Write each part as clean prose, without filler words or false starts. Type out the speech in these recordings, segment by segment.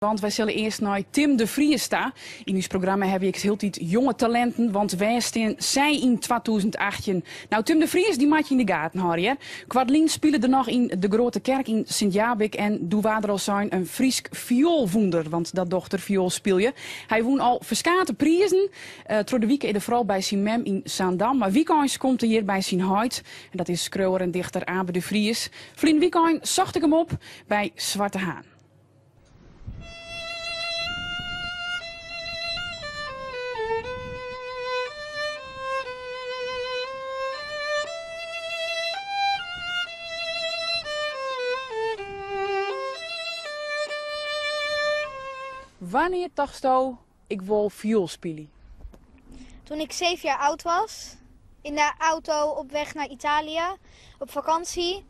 Want wy sille earst nei Tim de Vries ta. Yn ús programma hawwe wy ek hieltyd jonge talinten, want wêr stean sy yn 2018? Nou, Tim de Vries dy moat je yn de gaten hâlde, hear. Koartlyn spile er noch yn de Grote Kerk yn Sint Jabik en doe waard der al sein in Frysk fioelwûnder, want dat docht er fioelspylje. Hy wûn al ferskate prizen. Troch de wike is er foaral by syn mem yn Zaandam, mar wykeins komt er hjir by syn heit. En dat is skriuwer en dichter Abe de Vries. Ferline wykein socht ik him op by Swarte Haan. Wannear tochtsto, ik wol fioelspylje? Toen ik 7 jaar oud was, in de auto op weg naar Italië, op vakantie.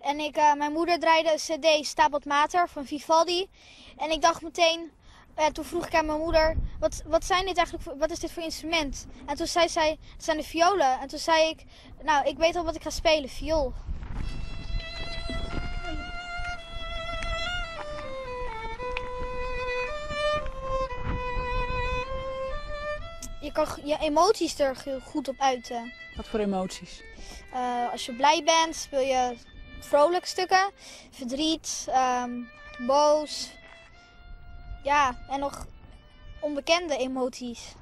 En ik, uh, mijn moeder draaide een cd Stabat Mater van Vivaldi. En ik dacht meteen, uh, toen vroeg ik aan mijn moeder, wat, wat, zijn dit eigenlijk voor, wat is dit voor instrument? En toen zei zij, het zijn de violen. En toen zei ik, nou, ik weet al wat ik ga spelen, viool. Je kan je emoties er goed op uiten. Wat voor emoties? Uh, als je blij bent, speel je vrolijk stukken. Verdriet, um, boos. Ja, en nog onbekende emoties.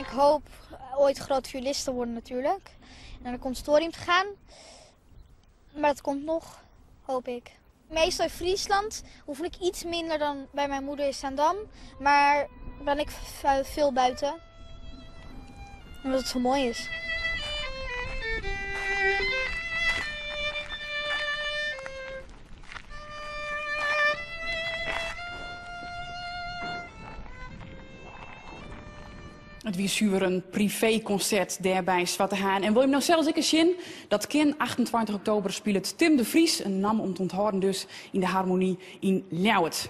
Ik hoop ooit groot violist te worden natuurlijk. En naar de conservatorium te gaan. Maar dat komt nog, hoop ik. Meestal in Friesland oefen ik iets minder dan bij mijn moeder in Zaandam. Maar ben ik veel buiten. Omdat het zo mooi is. It wie suver in priveekonsert dêr by Swarte Haan. En wol je him no sels ek ris sjen? Dat kin. 28 oktober spilet Tim de Vries, in namme om te ûnthâlden dus, yn de Harmonie yn Ljouwert.